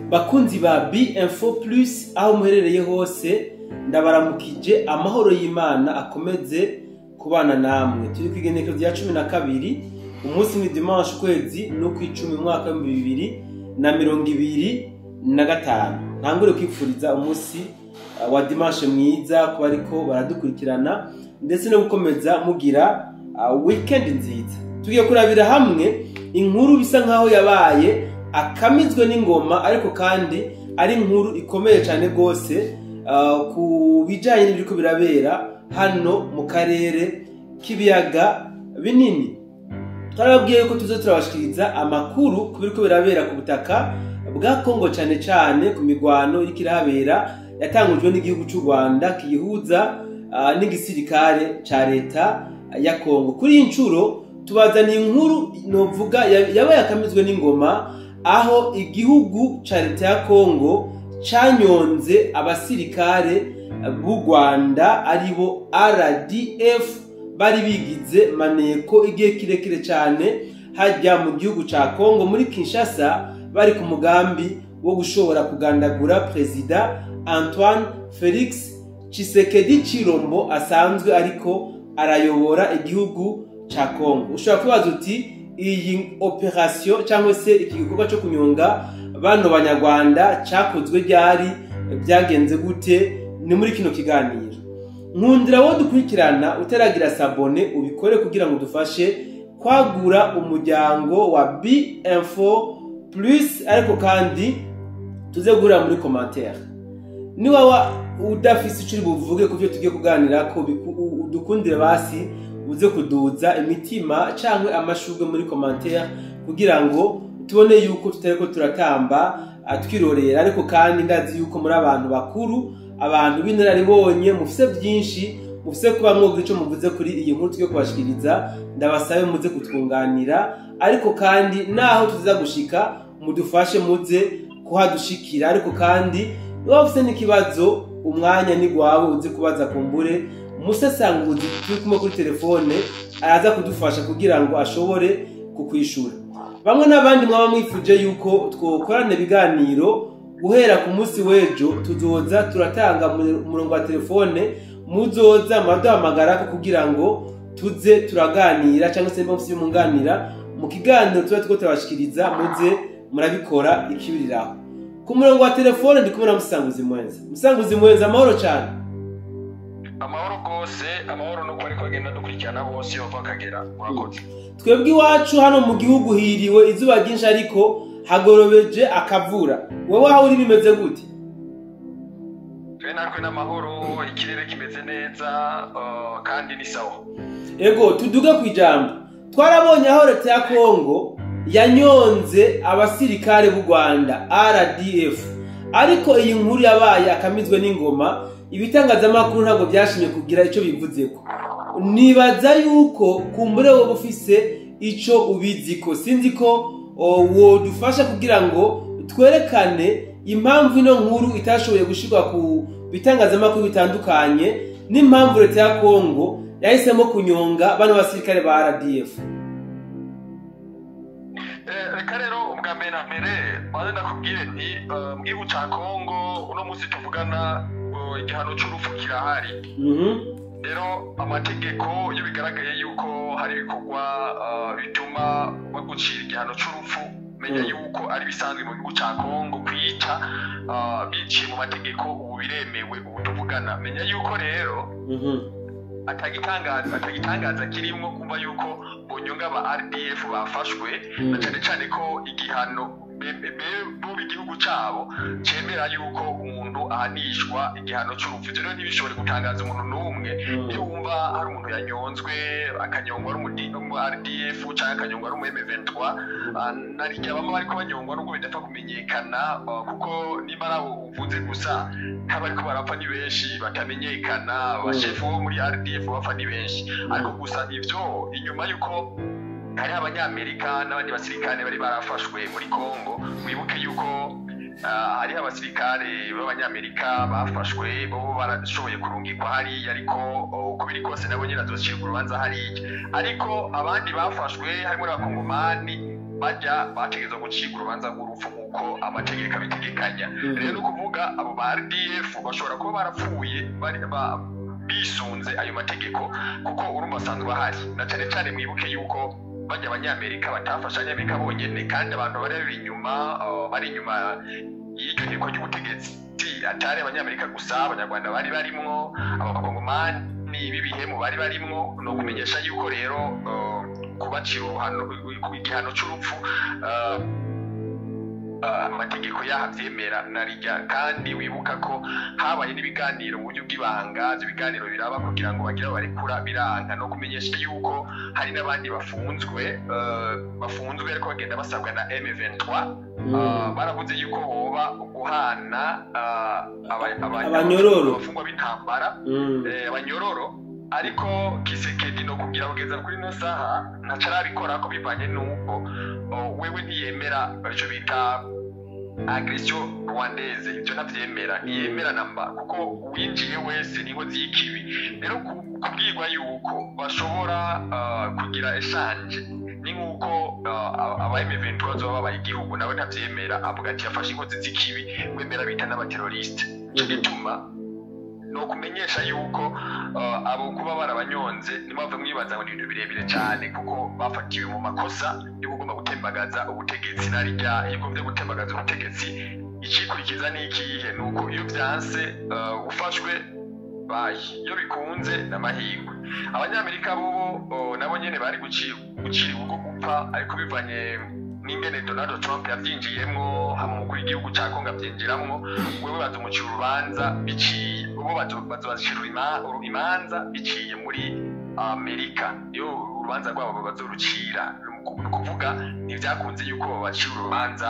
Bakunzi ba B Info Plus, aho muherereye hose, ndabaramukije. Amahoro y'Imana akomeze kubana namwe. Turi ku igenekerezo rya 12, umunsi ni dimanche, ukwezi no kw'icumi, umwaka w'2025. Ntangure kwipfuriza umunsi wa dimanche mwiza kuba ariko baradukurikirana, ndetse no gukomeza mugira weekend nziza. Tugiye kurabira hamwe inkuru bisa nkaho yabaye akamizwe n'ingoma, ariko kandi ari inkuru ikomeye cyane rwose ku bijyanye n'ibiriko birabera hano mu karere k'ibiyaga binini. Twarababwiye yuko tuza turabashikiriza amakuru ku biriko birabera ku butaka bwa Kongo, cyane cyane ku migwano iriko irahabera yatangujwe n'igihugu cy'u Rwanda kiyihuza n'igisirikare ca leta ya Kongo. Kuri iyi nshuro tubazaniye inkuru novuga yabaye akamizwe n'ingoma, aho igihugu ca leta ya Kongo canyonze abasirikare b'u Rwanda, aribo RDF, bari bigize maneko igihe kirekire cyane hajya mu gihugu ca Kongo muri Kinshasa, bari ku mugambi wo gushobora kugandagura Perezida Antoine Felix Tshisekedi Chilombo asanzwe ariko arayobora igihugu ca Kongo. Ushobora kwibaza uti: "Iyi operation cyangwa se iki gikorwa cyo kunyonga bano banyarwanda cyakozwe ryari? Byagenze gute?" Ni muri kino kiganiro. Nkundira wo dukurikirana utaragira s'abonner, ubikore kugira ngo dufashe kwagura umuryango wa B Info Plus, ariko kandi tuze guhurira muri commentaire. Niba udafise icyo uri buvuge ku byo tugiye kuganira ko, udukundire basi uze kuduza imitima cyangwa amashurwe muri commentaire kugira ngo tubone yuko tutariko turatamba twirorera. Ariko kandi ndazi yuko muri abantu bakuru, abantu b'inararibonye, mufise byinshi mufise kuba mwogira ico muvuze kuri iyi nkuru tugiye kubashikiriza. Ndabasabe muze kutwunganira, ariko kandi naho tuza gushika mudufashe muze kuhadushikira. Ariko kandi niba ufise n'ikibazo, umwanya ni gwawe, uze kubaza. Kumbure umusesanguzi turi kumwe kuri telefone araza kudufasha kugira ngo ashobore kukwishura. Bamwe n'abandi mwaba mwifuje yuko twokorana ibiganiro, guhera ku munsi w'ejo tuzoza turatanga umurongo wa telefone, muzoza muraduhamagara kugira ngo tuze turaganira, cyangwa se niba munganira mu kiganiro tuba turiko turabashikiriza, muze murabikora ikibiriraho. Ku murongo wa telefone ndi kumwe na Musanguzi Mwenza. Musanguzi Mwenza, amahoro cyane. Amahoro rwose, amahoro nuko ariko agenda dukurikirana bose iyo bava akagera. Murakoze. Twebwe iwacu hano mu gihugu hiriwe izuba ryinshi, ariko hagorobeje akavura. Wowe aho uri bimeze gute? Twe natwe n'amahoro, ikirere kimeze neza, kandi ni sawa. Ego, tuduge ku ijambo. Twarabonye aho leta ya Kongo yanyonze abasirikare b'u Rwanda RDF, ariko iyi nkuru yabaye akamizwe n'ingoma, ibitangazamakuru ntabwo byashimye kugira icyo bivuzeko. Nibaza yuko kumbure wowe ufise ico ubiziko, sinzi ko wodufasha kugira ngo twerekane impamvu ino nkuru itashoboye gushirwa ku bitangazamakuru bitandukanye, n'impamvu leta ya Kongo yahisemo kunyonga bano basirikare ba RDF. Reka rero ubwa mbere na mbere maze nakubwire nti mu gihugu ca Kongo uno munsi tuvugana, igihano c'urupfu kirahari. Rero amategeko, iyo bigaragaye yuko hari ibikorwa bituma bagucira igihano c'urupfu, menya yuko ari bisanzwe mu gihugu ca Kongo kwica biciye mu mategeko. Ubu biremewe ubu tuvugana. Menya yuko rero atagitangaza kirimwo kumva yuko bonyonga ba RDF bafashwe, na cane cane ko igihano bo igihugu cabo cemera yuko umuntu ahanishwa igihano c'urupfu. Ivyo rero ntibishobore gutangaza umuntu n'umwe. Iyo wumva hari umuntu yanyonzwe, akanyongwa ari umu RDF canke akanyongwa ari umu M23, narirya bamwe bariko banyongwa, nubwo bidapfa kumenyekana, kuko nimba ari abo uvuze gusa, ntabariko barapfa ni benshi batamenyekana. Abashefu bo muri RDF bapfa ni benshi. Ariko gusa ivyo, inyuma yuko hariho abanyamerika n'abandi basirikare bari barafashwe muri Kongo, wibuke yuko hariho abasirikare b'abanyamerika bafashwe, bo barashoboye kurungikwa hariya, ariko uko biri kose nabo nyene bazocirwa urubanza hariya. Ariko abandi bafashwe harimo n'abakongomani bajya bategerezwa gucirwa urubanza rw'urupfu. nk'uko amategeko abitegekanya. Rero kuvuga abo ba RDF bashobora kuba barapfuye bisunze ayo mategeko, kuko urumva asanzwe ahari. Na cane cane mwibuke yuko bajya abanyamerika batafasha abanyamerika bonyene, kandi abantu bari inyuma, bari inyuma y'iryo hirikwa ry'ubutegetsi atari abanyamerika gusa, abanyarwanda bari barimwo, abakongomani b'ibihemu bari barimwo. No kumenyesha yuko rero kubacira igihano c'urupfu amategeko yaho avyemera narirya. Kandi wibuka ko habaye n'ibiganiro mu buryo bw'ibanga, ivyo biganiro biraba kugira ngo bagire barekura biranka. No kumenyesha yuko hari n'abandi bafunzwe, bafunzwe ariko bagenda basabwa na M23. Baravuze yuko hoba guhana abanyororo, abafungwa b'intambara, abanyororo. Ariko Kisekedi no kugira kugeza kuri no saha ntaco arabikora, ko bivanye nuko wewe ntiyemera ico bita agression rwandaise. Ivyo ntavyemera, ntiyemera namba, kuko uwinjiye wese niho z'ikibi. Rero kubwirwa yuko bashobora kugira échange ni nk'uko aba M23 bazoba babaye igihugu, nawe ntavyemera, avuga ati yafashe inkozi z'ikibi, wemera bita n'abateroriste. Ico gituma no kumenyesha yuko abo kuba barabanyonze nimwave mwibaza ngo ni ibintu birebire cyane, kuko bafatiwe mu makosa yo kugomba gutembagaza ubutegetsi. Narirya iyo ugombye gutembagaza ubutegetsi, icikurikiza ni ikihe? Nuko iyo vyanse ufashwe bayi, iyo bikunze n'amahirwe. Abanyamerika bobo nabo nyene bari gucira ubwo gupfa, ariko bivanye n'ingene Donald Trump yavyinjiyemwo, hamwe umukuru w'igihugu ca Kongo avyinjiramwo, wewe bazomucira urubanza biciye, bo bazobacira imanza biciye muri Amerika. Iyo urubanza rwabo bazorucira, ni ukuvuga ntivyakunze yuko babacira urubanza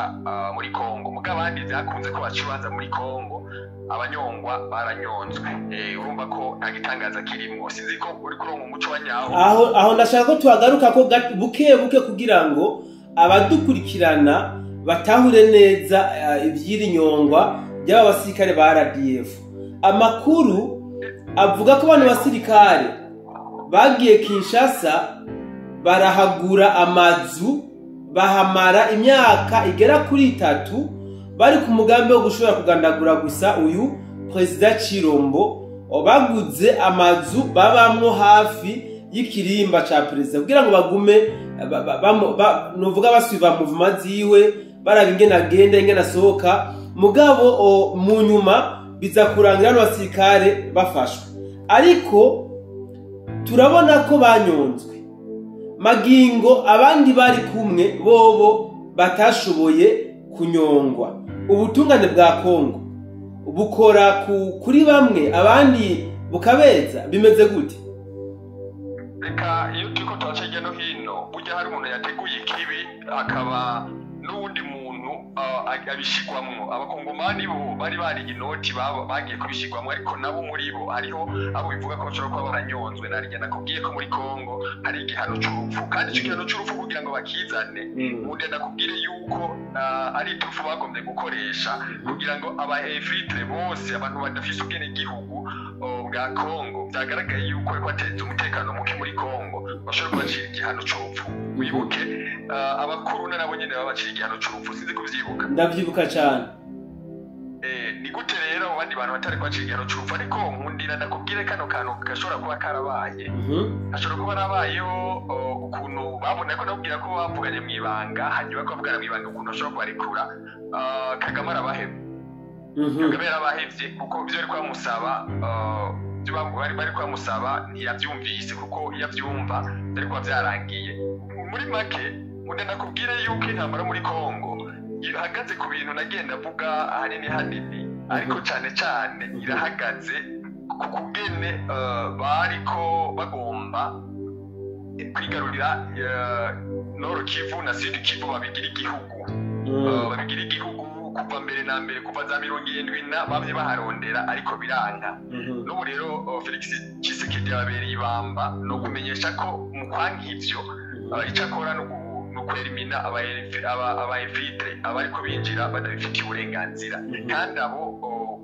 muri Kongo, mugabo abandi vyakunze ko bacira urubanza muri Kongo, abanyongwa baranyonzwe. Urumva ko nta gitangaza kirimwo. Sinzi ko uri kuronka umuco wa nyawo. Aho ndashaka ko tuhagaruka ko buke buke kugira ngo abadukurikirana batahure neza ivy'iri nyongwa ry'aba basirikare ba RDF. Amakuru avuga ko bano basirikare bagiye Kinshasa, barahagura amazu, bahamara imyaka igera kuri 3 bari ku mugambi wo gushobora kugandagura gusa uyu Perezida Chirombo. Baguze amazu babamwo hafi y'ikirimba ca perezida kugira ngo bagume nuvuga basuiva mouvement ziwe, baraba ingene agenda, ingene asohoka. Mugabo mu nyuma biza kurangira bano basirikare bafashwe, ariko turabona ko banyonzwe magingo. Abandi bari kumwe bobo batashoboye kunyongwa. Ubutungane bwa Kongo bukora kuri bamwe, abandi bukabeza, bimeze gute? Reka, iyo turiko turaca hirya no hino, burya hari umuntu yateguye ikibi, akaba n'uwundi muntu abishigwamwo. Abakongomani bo bari bari inoti bagiye kubishigwamwo, ariko nabo muri bo hariho abo bivuga ko bashobora kuba baranyonzwe. Narirya nakubwiye ko muri Kongo hari igihano c'urupfu, kandi ico gihano c'urupfu kugira ngo bakizane, ubundi nakubwire yuko ari iturufu bagombye gukoresha kugira ngo aba infiltrés bose, abantu badafise ubwenegihugu bwa Kongo, vyagaragaye yuko bariko bateza umutekano muke muri Kongo, bashobora kubacira igihano c'urupfu. Wibuke abakuru nabo nyene babacira igihano c'urupfu, sinzi kuvyibuka. Ndavyibuka cane. Ni gute rero abo bandi bantu batari kubacira igihano c'urupfu? Ariko nkundira ndakubwire kano kantu gashobora kuba karabaye, hashobora kuba harabayeho ukuntu babona ko nakubwira ko bavuganye mw'ibanga, hanyuma ko bavugana mw'ibanga ukuntu bashobora kubarekura. Kagame arabahevye. Kagame yarabahevye kuko ivyo bariko bamusaba, ivyo bari bamusaba ntiyavyumvise, kuko iyo avyumva vyari kuba vyarangiye. Muri make, nkunda nakubwire yuko intambara muri Kongo ihagaze ku bintu nagenda mvuga ahanini hanini, ariko cane cane irahagaze ku kugene bariko bagomba kwigarurira Nord Kivu na Sud Kivu, babigira igihugu. Babigira igihugu kuva mbere na mbere, kuva za 70 na bamye baharondera, ariko biranka. N'ubu rero Felix Tshisekedi yababereye ibamba. No kumenyesha ko mu kwanka ivyo, ico akora ni ukwerimina aba infiltrés, abariko binjira badabifitiye uburenganzira. Kandi abo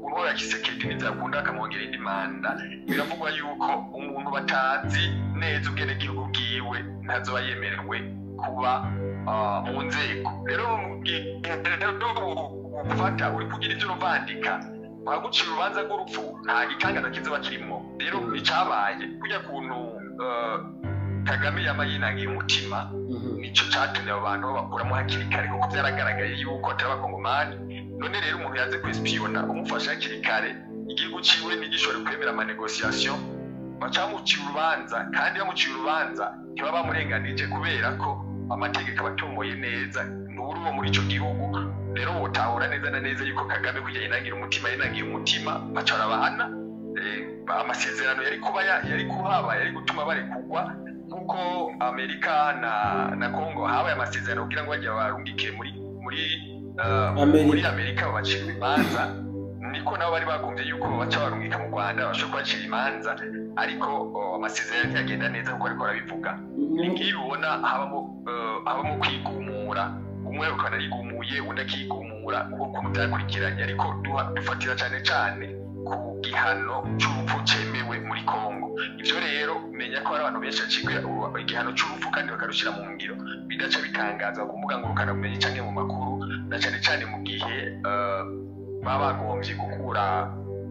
untora Tshisekedi ntivyakunda akamwongera indi manda, biravugwa yuko umuntu batazi neza ubwenegihugu bwiwe ntazoba yemerewe kuba mu nzego. Rero mu gihe gufata uri kugira ivyo uruvandika, bagucira urubanza rw'urupfu, nta gitangaza kizoba kirimwo. Rero icabaye kurya kuntu Kagame yama yinangiye umutima, nico catumye abo bantu babakuramo hakiri kare, kuko vyaragaragaye yuko atari abakongomani. None rero umuntu yaze kwespiyona, umufashe hakiri kare, igihugu ciwe ntigishobore kwemera ama négociations, baca bamucira urubanza. Kandi bamuciye urubanza ntibaba bamurenganije, kubera ko amategeko aba atomoye neza nturi uwo muri ico gihugu. Rero wotahura neza na neza yuko Kagame kugira yinangira umutima, yinangiye umutima, baca barabahana. Amasezerano yari kuba yari kuhaba yari gutuma barekugwa, nkuko Amerika na Congo habaye amasezerano kugira ngo bajye barungike muri Amerika. muri Amerika babacira imanza, niko nabo bari bagombye yuko baca barungika mu Rwanda bashobora kubacira imanza. Ariko amasezerano ntiyagenda neza kuko ariko barabivuga. Ni nk'ibi ubona habamo kwigumura, umwe ukabona arigumuye, undi akigumura, kuko ukuntu byakurikiranye. Ariko dufatira cyane cyane ku gihano c'urupfu cemewe muri Kongo. Ivyo rero menya ko hari abantu benshi bacibwa igihano c'urupfu kandi bakarushyira mu ngiro, bidaca bitangaza ku mbuga ngurukanabumenyi canke mu makuru, na cane cane mu gihe baba bagombye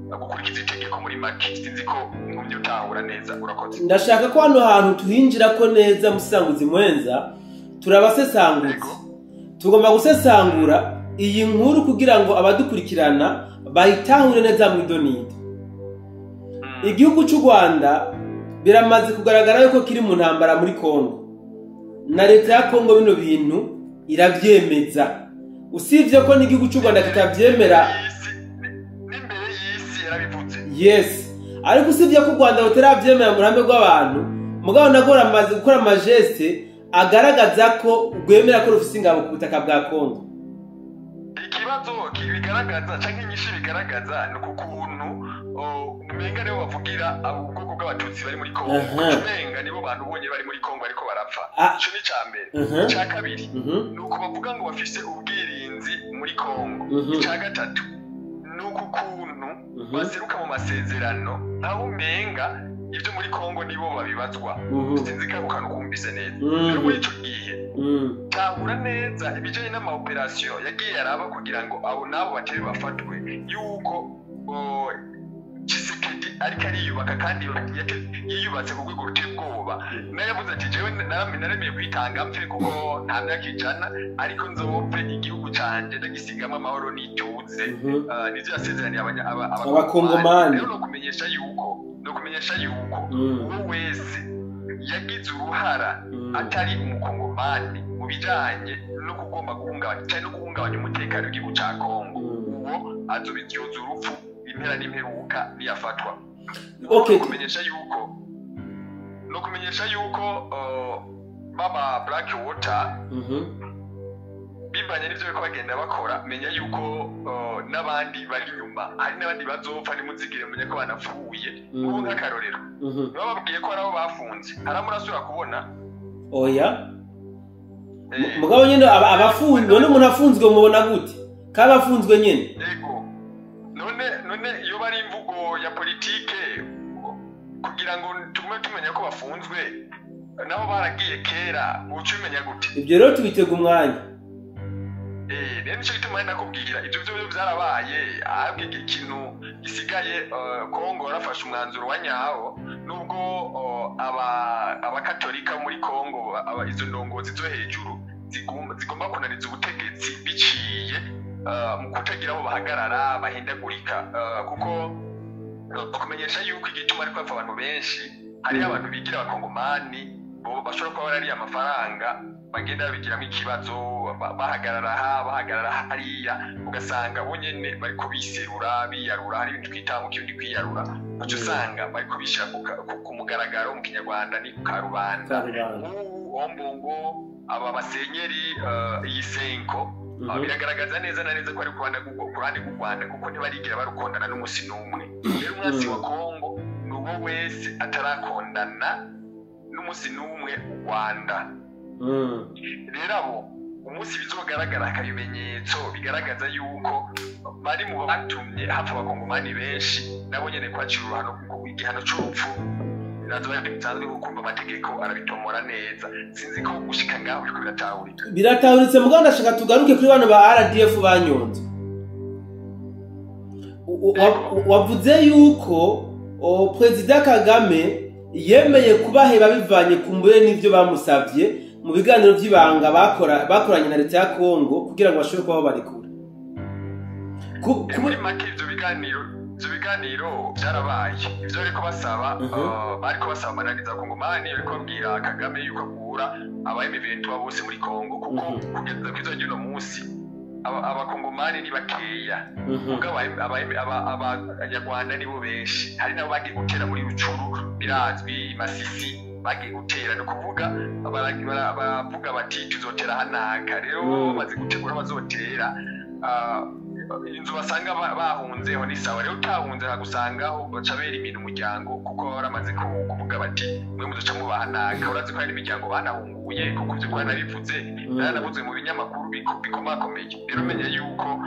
gukurikiza itegeko. Muri make, sinzi ko ngumye utahura neza. Urakoze. Ndashaka ko hano hantu tuhinjira ko neza, musanguzi mwenza. Turabasesanguzi, tugomba gusesangura iyi nkuru kugira ngo abadukurikirana bayitahure neza mu idonido. Igihugu cy'u Rwanda biramaze kugaragara yuko kiri mu ntambara muri Kongo, na leta ya Kongo bino bintu iravyemeza, usibye ko n'igihugu cy'u Rwanda kitavyemera. N'imbere y'isi yarabivuze. Yes, ariko usibye ko u Rwanda rutaravyemera mu ruhame rw'abantu, mugabo narwo ruramaze gukora ama gestes agaragaza ko rwemera ko rufise ingabo ku butaka bwa Kongo. Ikibazo bigaragaza canke inyishu bigaragaza ni uku kuntu umenga nibo bavugira abo ubwoko bw'abatutsi bari muri Kongo. Umenga nibo bantu bonye bari muri Kongo bariko barapfa. Ico ni ica mbere. Ica kabiri ni uko bavuga ngo bafise ubwirinzi muri Kongo. Ica gatatu ni uku kuntu baseruka mu masezerano nkaho umenga ibyo muri Kongo nibo babibazwa. Sinzi ko ako kantu kumvise neza. Rero muri ico gihe tahura neza ibijanye n'ama opérations yagiye araba kugira ngo abo nabo batebe bafatwe, yuko Tshisekedi ariko ariyubaka kandi yiyubatse ku rwego ruteye ubwoba. Nayo yavuze ati: "Jewe naremeye kwitanga mpfe, kuko nta myaka 100, ariko nzopfe igihugu canje ndagisigamo amahoro n'ituze." Nivyo yasezeraniye Abakongomani. Rero no kumenyesha yuko uwo wese yagize uruhara atari umukongomani mu bijanye no kugomba guhungabanya cyane no guhungabanya umutekano w'igihugu ca Kongo, uwo azobizyoza urupfu impera n'imperuka niyafatwa. No kumenyesha yuko baba Black Water bivanye n'ivyo bariko bagenda bakora, menya yuko n'abandi bari inyuma, hari n'abandi bazopfa. Ntimuzigire menye ko banapfuye. Ubu nk'akarorero, bababwiye ko hari abo bafunze, hari abo murasubira kubona? Oya. Mugabo nyene abafunzwe, none umuntu afunzwe mubona gute kaba afunzwe nyene? Yego, none iyo bari imvugo ya politike kugira ngo tugume tumenya ko bafunzwe, nabo baragiye kera, uca ubimenya gute? Ibyo rero tubitega umwanya. Rero nico gituma ari nakubwira ivyo vyo vyarabaye. Ahubwo ikintu gisigaye, Kongo yarafashe umwanzuro wa nyawo, nubwo abakatolika muri Kongo, izo ndongozi zo hejuru zigomba kunaniza ubutegetsi biciye mu kutagira aho bahagarara bahindagurika, kuko kumenyesha yuko igituma ariko hapfa abantu benshi, hariho abantu bigira abakongomani bo bashobora kuba barariye amafaranga, bagenda babigiramo ikibazo, bahagarara aha, bahagarara hariya, ugasanga bo nyene bariko biserura, biyarura. Hari ibintu twita mu kirundi kwiyarura, baca usanga bariko bishyira ku mugaragaro, mu kinyarwanda ni ku karubanda. Karubanda. Nk'ubu Ombongo, aba basenyeri, iyi CENCO, biragaragaza neza na neza ko ari ku ruhande rw'u Rwanda, kuko ntibarigira barukondana n'umunsi n'umwe. Rero umwansi wa Kongo ni uwo wese atarakondana n'umunsi n'umwe u Rwanda. Rero abo umunsi bizogaragara akabimenyetso bigaragaza yuko bari mu batumye hapfa abakongomani benshi, nabo nyene kwacira uruhano, igihano c'urupfu. Nazo bisanzwe kumva amategeko arabitomora neza. Sinzi ko gushika ngaho biriko biratahurika. Biratahuritse, mugabo ndashaka tugaruke kuri bano ba RDF banyonzwe. Wavuze yuko Perezida Kagame yemeye kubaheba bivanye kumbure n'ivyo bamusavye mu biganiro vy'ibanga bakoranye na leta ya Kongo kugira ngo bashobore kuba barekura. Muri make, ivyo biganiro vyarabaye. Ivyo bariko basaba, bariko basaba amananiza Kongomani, bariko babwira Kagame yuko akura aba M23 bose muri Kongo, kuko kugeza kw'izo ry'uno munsi Abakongomani ni bakeya, mugabo Abanyarwanda nibo benshi. Hari nabo bagiye gutera muri Rucuru, birazwi, Masisi bagiye gutera. Ni ukuvuga baravuga bati: "Tuzotera hanaka." Rero bamaze gutegura bazotera, inzu basanga bahunzeho ni sawa. Rero utahunze hagusangaho baca bera imintu umuryango, kuko baba baramaze kuvuga bati: "Mwe muzoca mubaha naka." Urazi ko hari imiryango banahunguye, kuko ivyo kwa nabivuze, naranavuze mu binyamakuru bikomakomeye. Rero menya yuko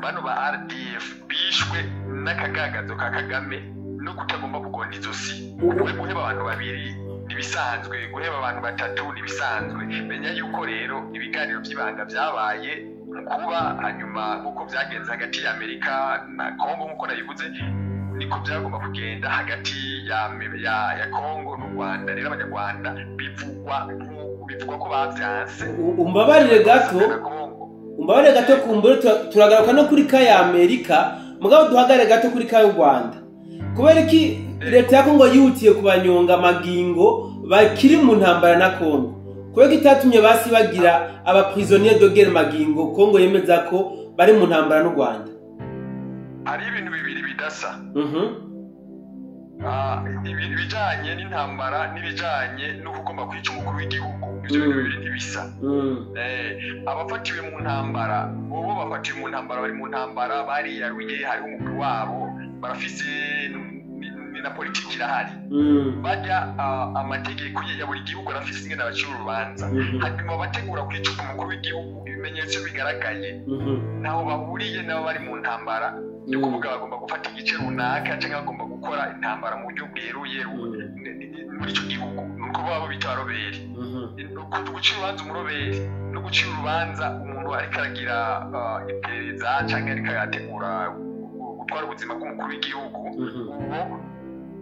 bano ba RDF bishwe n'akagagazo ka Kagame no kutagomba kugonda izosi. We guheba abantu babiri ntibisanzwe, guheba abantu batatu ntibisanzwe. Menya yuko rero ibiganiro by'ibanga byabaye mu kuba hanyuma, nk'uko byagenze hagati ya Amerika na Kongo, nk'uko nabivuze, niko byagomba kugenda hagati ya Kongo n'u Rwanda. Rero Abanyarwanda bivugwa ko bavyanse. Umbabarire gato. Na Kongo. Umbabarire gato, kumbure turagaruka no kuri cas ya Amerika, mugabo duhagare gato kuri cas y'u Rwanda. Kubera iki leta ya Kongo yihutiye kubanyonga magingo bakiri mu ntambara na Kongo? Kubera ko itatumye basi bagira aba prisonniers de guerre magingo Kongo yemeza ko bari mu ntambara n'u Rwanda? Hari ibintu bibiri bidasa. Ibijanye n'intambara n'ibijanye no kugomba kwica umukuru w'igihugu, ivyo bintu bibiri ntibisa. Abafatiwe mu ntambara bobo bafatiwe mu ntambara, bari mu ntambara, bariyaruye, hariho umukuru wabo barafise, ni na politiki irahari. Bajya amategeko ya buri gihugu arafise ingene abacira urubanza. Hanyuma bategura kwica umukuru w'igihugu, ibimenyetso bigaragaye, ntaho bahuriye nabo bari mu ntambara. Ni ukuvuga bagomba gufata igice runaka cyangwa bagomba gukora intambara mu buryo bweruye muri icyo gihugu, nuko baba bita abaroberi. Gucira urubanza umuroberi no gucira urubanza umuntu ariko aragira iperereza cyangwa ariko arategura gutwara ubuzima bw'umukuru w'igihugu, uwo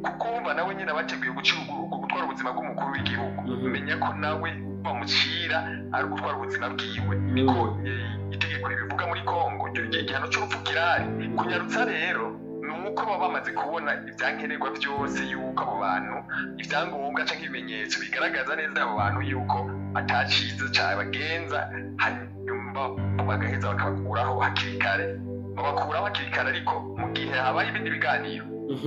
kuko wumva nawe nyine abateguye gutwara ubuzima bw'umukuru w'igihugu, menya ko nawe bamucira ari gutwara ubuzima bwiwe. Niko itegeko ribivuga muri Kongo. Icyo gihe igihano c'urupfu kirahari. Kunyarutsa rero ni uko baba bamaze kubona ibyankenerwa byose, yuko abo bantu ibyangombwa canke ibimenyetso bigaragaza neza abo bantu yuko ataciza cabagenza, hanyuma bagaheza bakabakuraho hakiri kare. Babakuraho hakiri kare, ariko mu gihe habaye ibindi biganiro,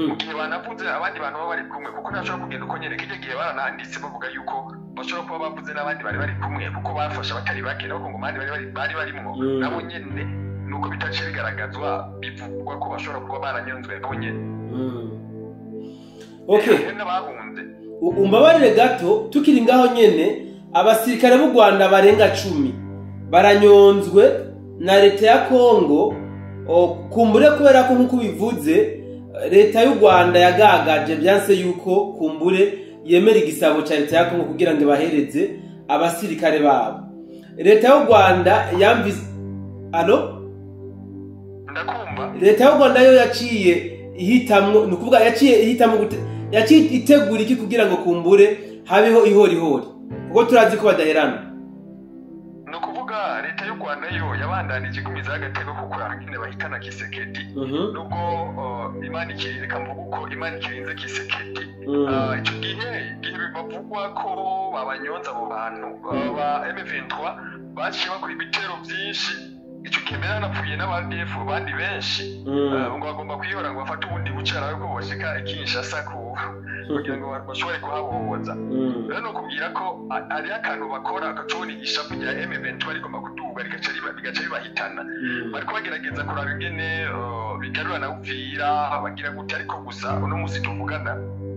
mu gihe banavuze abandi bantu baba bari kumwe, kuko ntashobora kugenda uko nyene. Kirya gihe barananditse bavuga yuko bashobora kuba bavuze n'abandi bari bari kumwe, kuko bafashe abatari bake n'Abakongomani bari barimwo. Nabo nyene nuko bitaciye bigaragazwa, bivugwa ko bashobora kuba baranyonzwe nabo nyene. Okay. Hari n'abahunze. Umbabarire gato, tukiri ngaho nyene, abasirikare b'u Rwanda barenga 10 baranyonzwe na leta ya Kongo, kumbure kubera ko, nk'uko ubivuze, leta y'u Rwanda yagagaje byanse yuko kumbure yemera igisabo ca leta ya Kongo kugira ngo ibahereze abasirikare babo. Leta y'u Rwanda yamvise alo? Ndakumva. Leta y'u Rwanda yo yaciye ihitamwo, ni ukuvuga yaciye ihitamwo gute, yaciye itegura iki kugira ngo kumbure habeho ihorihori, kuko turazi ko badaherana? Ni ukuvuga leta y'u Rwanda yo yabandanije igumizaho agatego ko kuraba ingene bahitana Kisekedi, nubwo Imana ikiri, reka mvuge uko Imana ikirinze Kisekedi. Ico gihe, igihe bavugwa ko babanyonza abo bantu ba M23, baciye bakora ibitero vyinshi. Ico gihe mbere hanapfuye n'aba RDF bandi benshi. Ngo bagomba kwihora ngo bafate ubundi buce, arabe ko boshika i Kinshasa kugira ngo bashobore kuhabohoza. Rero ni ukubwira ko hariho akantu bakora gacobona ishapu rya M23 rigomba kuduga, bigaca bibahitana. Bariko bagerageza kuraba ingene bigarura na Uvira, bagira gute, ariko gusa uno munsi tuvugana,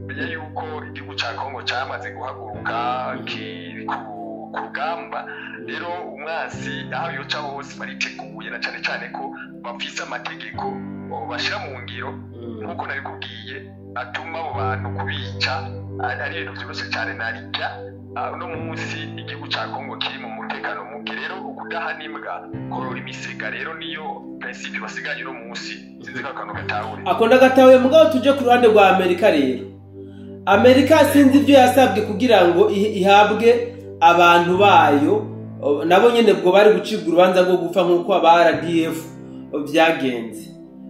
menya yuko igihugu ca Kongo camaze guhaguruka, kiri ku rugamba. Rero umwansi aho yoca hose bariteguye, na cane cane ko bafise amategeko bashira mu ngiro, nk'uko nabikubwiye, atuma abo bantu kubica ari ibintu vyoroshe cane. Narirya uno munsi igihugu ca Kongo kiri mu mutekano muke. Rero ukudahana imbwa korora imisega, rero niyo principe basigaye uno munsi. Sinzi ko akantu gatahure. Ako ndagatahuye, mugabo tuje ku ruhande rwa Amerika. Rero Amerika sinzi ibyo yasabwe kugira ngo ihabwe abantu bayo, nabo nyene bwo bari gucibwa urubanza rwo gupfa nk'uko aba RDF vyagenze.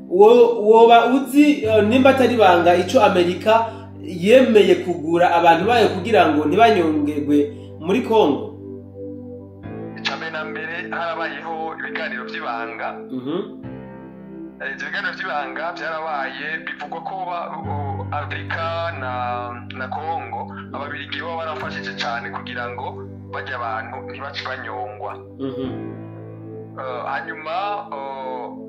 Woba uzi, nimba atari banga, ico Amerika yemeye kugura abantu bayo kugira ngo ntibanyongerwe muri Kongo? Icambere na mbere, harabayeho ibiganiro vy'ibanga. Ivyo biganiro vy'ibanga vyarabaye, bivugwa ko Amerika na Kongo, Ababirigi bo barafashije cane kugira ngo barya abantu ntibace banyongwa. Hanyuma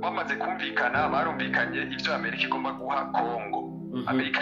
bamaze kumvikana, barumvikanye ivyo Amerika igomba guha Kongo. Amerika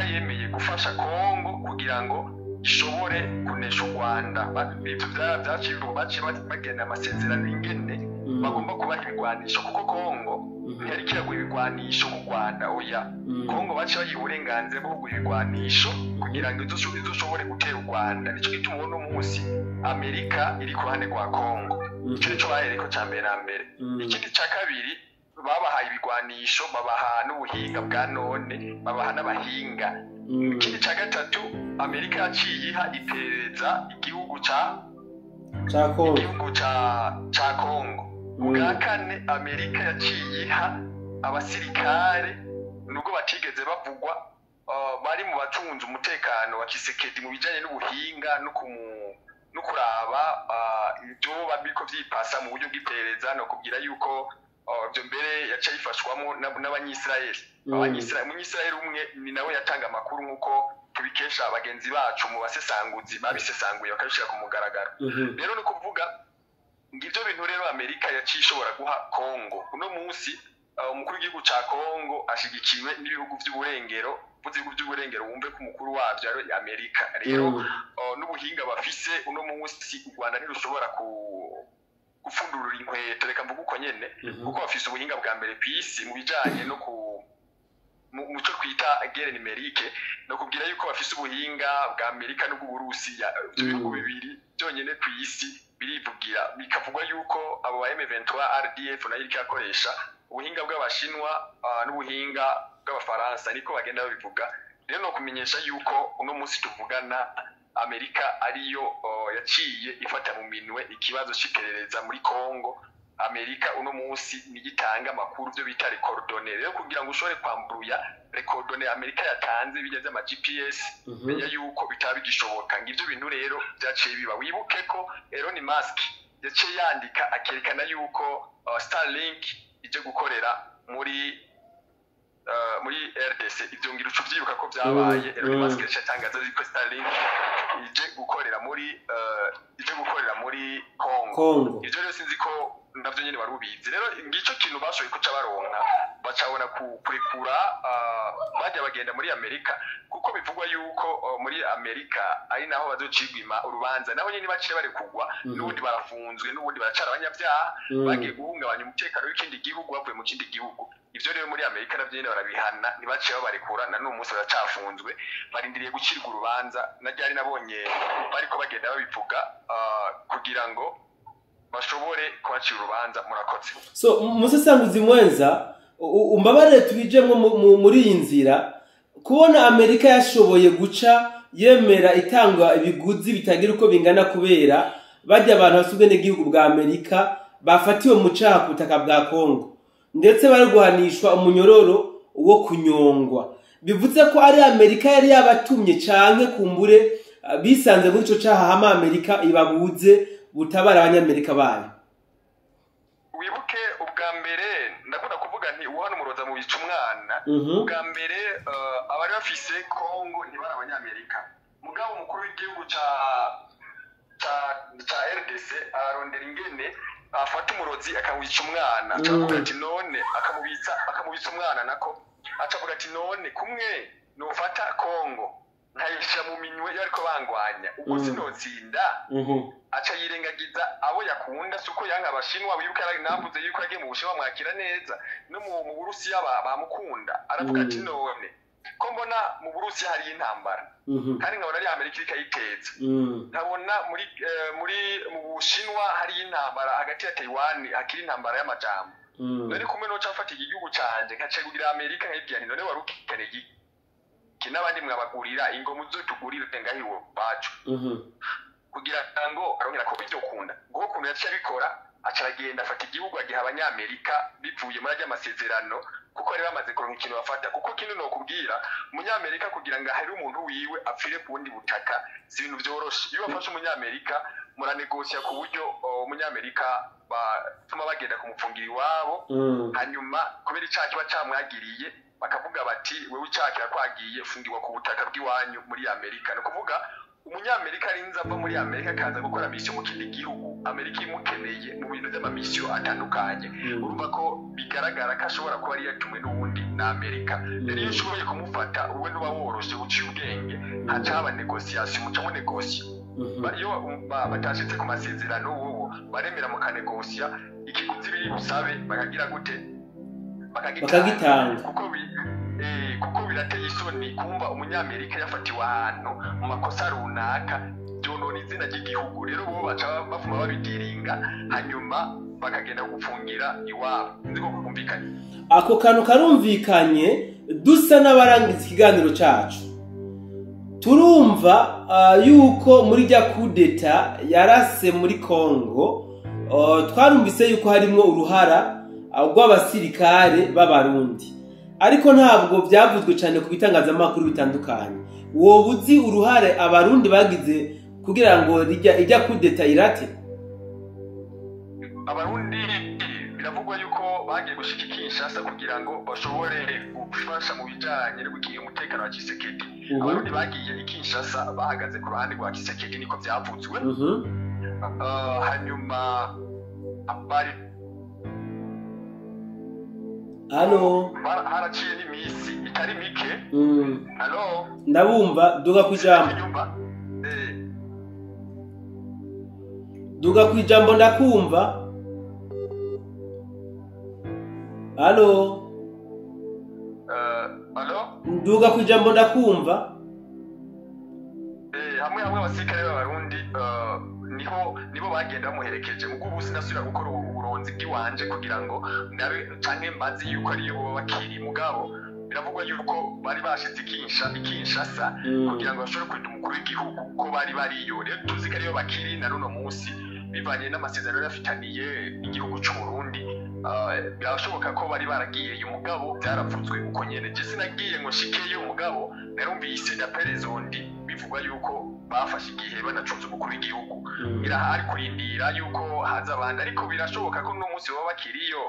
yemeye gufasha Kongo kugira ngo ishobore kunesha u Rwanda. Ivyo vyaciye, baciye bagena amasezerano ingene bagomba kubaha ibigwanisho, kuko Kongo ntiyari kiragura ibigwanisho mu Rwanda, oya. Kongo baciye bayiha uburenganzira bwo kugura ibigwanisho kugira ngo izoshobore gutera u Rwanda. Nico gituma uno munsi Amerika iri ku ruhande rwa Kongo. Ico nico bahereyeko ca mbere na mbere. Ikindi ca kabiri, babahaye ibigwanisho, babaha n'ubuhinga bwa none, babaha n'abahinga. Ikindi ca gatatu, Amerika yaciye iha iperereza igihugu ca ca Kongo. Igihugu ca Kongo. Ubwa kane, Amerika yaciye iha abasirikare, nubwo batigeze bavugwa, bari mu bacunze umutekano wa Tshisekedi mu bijanye n'ubuhinga no kuraba ibyo biriko vyipasa mu buryo bw'iperereza, no kubwira yuko ivyo mbere yaciye yifashwamo n'Abanyisirayeli. Umunyisirayeli umwe ni nawe yatanga amakuru, nk'uko tubikesha bagenzi bacu mu basesanguzi babisesanguye bakabishira ku mugaragaro. Rero ni ukuvuga ngivyo bintu rero Amerika yaciye ishobora guha Kongo. Uno munsi umukuru w'igihugu ca Kongo ashigikiwe n'ibihugu vy'uburengero. Uvuze ibihugu vy'uburengero, wumve ko umukuru wavyo ari Amerika. Rero n'ubuhinga bafise uno munsi, u Rwanda ntirushobora gupfundurura inkweto, reka mvuge uko nyene, kuko bafise ubuhinga bwa mbere kw'isi mu bijanye no ku muco twita guerre numérique. No kubwira yuko bafise ubuhinga bwa Amerika n'ubw'Uburusiya. Ivyo bihugu bibiri byonyene kw'isi birivugira, bikavugwa yuko abo ba M23 RDF nayo iriko irakoresha ubuhinga bw'Abashinwa n'ubuhinga bw'Abafaransa, niko bagenda babivuga. Rero no kumenyesha yuko uno munsi tuvugana Amerika ariyo yaciye ifata mu minwe ikibazo c'iperereza muri Kongo. Amerika uno munsi niyo itanga amakuru, byo bita les coordonnées. Rero kugira ngo ushobore kwamburuya les coordonnées Amerika yatanze, bijya vy'ama GPS, menya yuko bitaba bigishoboka. Ngivyo bintu rero vyaciye biba. Wibuke ko Elon Musk yaciye yandika akerekana yuko Starlink ije gukorera muri RDC. Ivyo ngira uca uvyibuka ko vyabaye. Elon Musk yaciye atangaza yuko Starlink ije gukorera muri Congo. Kongo. Ivyo rero sinzi ko navyo nyene wari ubizi. Rero ngico kintu bashoboye kuca baronka, bacabona kurekura bajya bagenda muri Amerika, kuko bivugwa yuko muri Amerika ari naho bazocigwima urubanza. Naho nyene baciye barekugwa, n'ubundi barafunzwe, n'ubundi baracara abanyabyaha, bagiye guhungabanya umutekano w'ikindi gihugu bavuye mu kindi gihugu. Ivyo rero muri Amerika navyo nyene barabihana, ntibaciye babarekura, na n'uyu munsi baracafunzwe, barindiriye gucirwa urubanza. Na ryari nabonye bariko bagenda babivuga, kugira ngo bashobore kubacira urubanza. Murakoze. So, musesanguzi mwenza, umbabarire tubijemwo muri iyi nzira. Kubona Amerika yashoboye guca yemera itanga ibiguzi bitagira uko bingana kubera bajya abantu bafite ubwenegihugu bwa Amerika bafatiwe mu caha ku butaka bwa Kongo, ndetse bari guhanishwa umunyororo wo kunyongwa, bivuze ko ari Amerika yari yabatumye, canke kumbure bisanze muri ico caha, hama Amerika ibabuze butabara abanyamerika bayo? Wibuke ubwa mbere ndakunda kuvuga nti uwo hano umuroza mu bica umwana. Ubwa mbere abari bafise Kongo ntibari Abanyamerika, mugabo umukuru w'igihugu ca RDC ararondera ingene afata umurozi akawica umwana. Acavuga ati none akamubitsa umwana, nako acavuga ati none kumwe nufata Kongo. Nkayishyira mu minwe y'ariko bangwanya, ubwo sinotsinda. Aca yirengagiza abo yakunda. Si uko yanka Abashinwa, wibuke navuze yuko yagiye mu Bushinwa mwakira neza, no mu Burusiya bamukunda. Aravuga ati: "None ko mbona mu Burusiya hariyo intambara, kandi nkabona ari Amerika iriko ayiteza, nkabona muri mu Bushinwa hariyo intambara hagati ya Taiwan, hakiri intambara y'amajambo, none kumwe noca mfata igihugu canje nkacegurira Amerika, nkayibwira nti: 'None wari ukeneye iki? N'abandi mwabagurira ingoma, uzotugurire ngaho iwacu,' kugira ngo arongera ko bizokunda." Ngo ukuntu yaciye abikora, aca aragenda afata igihugu agiha Abanyamerika bivuye muri arya masezerano, kuko bari bamaze kuronka ikintu bafata. Kuko kino nokubwira, Umunyamerika kugira ngo ahere umuntu wiwe apfire ku bundi butaka si ibintu vyoroshe. Iyo bafashe Umunyamerika, muranegosiya ku buryo Umunyamerika batuma bagenda kumupfungira iwabo. Hanyuma kubera icaha kiba camwagiriye, bakavuga bati: "Wewe icaha kirakwagiye, fungirwa ku butaka bw'iwanyu muri Amerika." Ni ukuvuga Umunyamerika arinze ava muri Amerika akaza gukora misiyo mu kindi gihugu, Amerika imukeneye mu bintu vy'amamisiyo atandukanye, urumva ko bigaragara ko ashobora kuba ari yatumwe n'uwundi na Amerika. Rero iyo ushoboye kumufata, wowe ntuba woroshe, uciye ubwenge, haca haba négociation, muca mu négocier. Iyo batashitse ku masezerano, wowe baremera mukanegosiya ikiguzi biri busabe, bakagira gute? Bakagitanga. Kuko birateye isoni kumva Umunyamerika yafatiwe ahantu mu makosa runaka, byonona izina ry'igihugu. Rero bo baca bafuma babidiringa, hanyuma bakagenda gufungira iwabo. Nzi ko kumvikanye. Ako kantu karumvikanye. Dusa n'abarangiza ikiganiro cacu, turumva yuko muri rya kudeta yarase muri Kongo, twarumvise yuko harimwo uruhara rw'abasirikare b'Abarundi, ariko ntabwo byavuzwe cyane ku bitangazamakuru bitandukanye. Woba uzi uruhare Abarundi bagize kugira ngo ijya kudeta irate? Abarundi biravugwa yuko bagiye gushika i Kinshasa kugira ngo bashobore gufasha mu bijanye no gukingira umutekano wa Tshisekedi. Abarundi bagiye i Kinshasa bahagaze ku ruhande rwa Tshisekedi, niko vyavuzwe. Hanyuma bari Halo? Haraciye n'iminsi itari mike. Halo? Ndabumva, duga ku ijambo. Nyumva. Duga ku ijambo, ndakumva. Halo? Halo? Duga ku ijambo, ndakumva. Hamwe hamwe abasirikare b'Abarundi niho nibo bagenda bamuherekeje. Mugo ubu sinasubira gukora uburonzi bw'iwanje kugira ngo ndabe canke mbazi yuko ariyo boba bakiri, mugabo biravugwa yuko bari bashize i Kinshasa kugira ngo bashobore kurinda umukuru w'igihugu, ko bari bariyo. Rero tuzi ko ariyo bakiri na runo munsi, bivanye n'amasezerano yari afitaniye igihugu c'u Burundi. Birashoboka ko bari baragiye, umugabo byaravuzwe uko nyene. Je sinagiye ngo nshikeyo, umugabo narumvise ndaperezondi bivugwa yuko bafashe igihe banacunze umukuru w'igihugu. Birahari kurindira yuko haza abandi, ariko birashoboka ko n'uno munsi baba bakiriyo,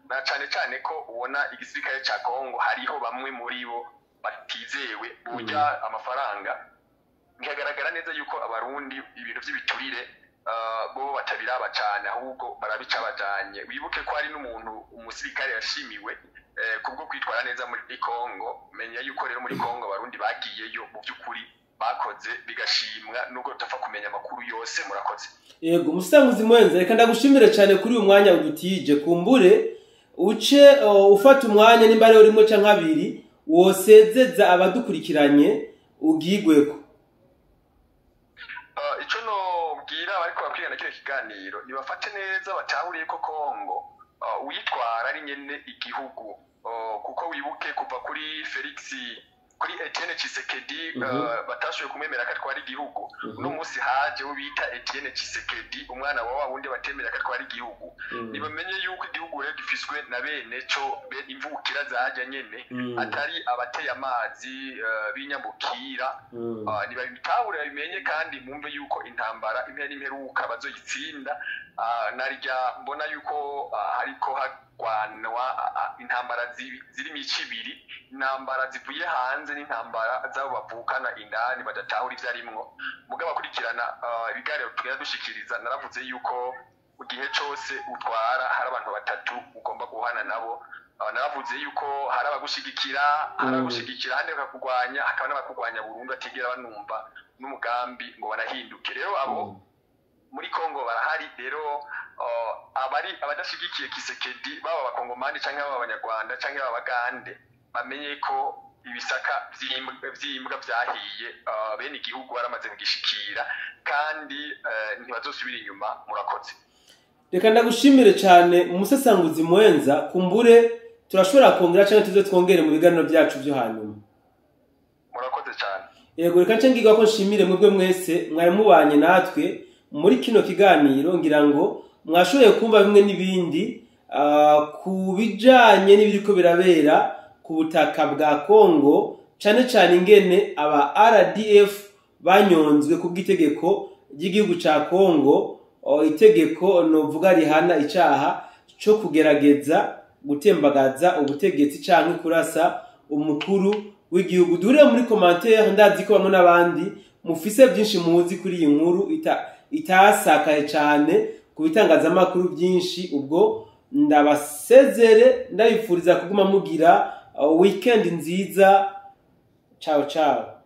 na cane cane ko ubona igisirikare ca Kongo hariho bamwe muri bo batizewe burya amafaranga. Bikagaragara neza yuko Abarundi ibintu vy'ibiturire bo batabiraba cane, ahubwo barabica bajanye. Wibuke ko hari n'umuntu umusirikare yashimiwe kubwo kwitwara neza muri Kongo. Menya yuko rero muri Kongo Abarundi bagiyeyo mu by'ukuri bakoze bigashimwa, nubwo tutapfa kumenya amakuru yose. Murakoze. Yego, umusanguzi mwenze, reka ndagushimire cyane kuri uyu mwanya udutije. Kumbure uce ufata umwanya, nimba ari urimo canke abiri, wosezeza abadukurikiranye ugigweko. Ico nobwira abariko bakurikirana kino kiganiro, nibafate neza batahuriye ko Kongo uyitwara ari nyene igihugu. Kuko wibuke kuva kuri Felix, kuri Etienne Tshisekedi, batashoboye kumwemera ko atwara igihugu. Uno munsi haje uwo bita Etienne Tshisekedi, umwana wa wundi batemera ko atwara igihugu. Nibamenye yuko igihugu rero gifiswe na bene co, imvukira zaja nyene, atari abateye amazi b'inyambukira. Nibabitahure, babimenye, kandi bumve yuko intambara impera n'imperuka bazoyitsinda. Narya mbona yuko hariko hagwanwa intambara ziri imico ibiri: intambara zivuye hanze n'intambara z'abo bavukana indani badatahura ivyo arimwo. Mugabo akurikirana ibiganiro tugenda dushikiriza, naravuze yuko igihe cose utwara hari abantu batatu ugomba guhana nabo. Naravuze yuko hari abagushigikira, hari abagushigikira ahandi bakakugwanya, hakaba n'abakugwanya burundu, atigera banumva n'umugambi ngo banahinduke. Rero abo muri Kongo barahari. Rero abari abadashigikiye Tshisekedi, baba Abakongomani canke baba Abanyarwanda canke baba Abagande, bamenye ko ibisaka vy'imbwa vyahiye, bene igihugu baramaze kugishikira kandi ntibazosubira inyuma. Murakoze. Reka ndagushimire cyane, umusesanguzi Mwenza. Kumbure turashobora kongera cyangwa tuze twongere mu biganiro byacu byo hanyuma. Murakoze cyane. Yego, reka nce ngirwa ko nshimire mwebwe mwese mwari mubanye natwe muri kino kiganiro. Ngira ngo mwashoboye kumva bimwe n'ibindi ku bijanye n'ibiriko birabera ku butaka bwa Kongo, cane cane ingene aba RDF banyonzwe ku bw'itegeko ry'igihugu ca Kongo, itegeko novuga rihana icaha co kugerageza gutembagaza ubutegetsi canke kurasa umukuru w'igihugu. Duhure muri commentaire, ndazi ko bamwe n'abandi mufise byinshi muzi kuri iyi nkuru itasakaye cane ku bitangazamakuru byinshi. Ubwo ndabasezere, ndabifuriza kuguma mugira weekend nziza. Ciao ciao.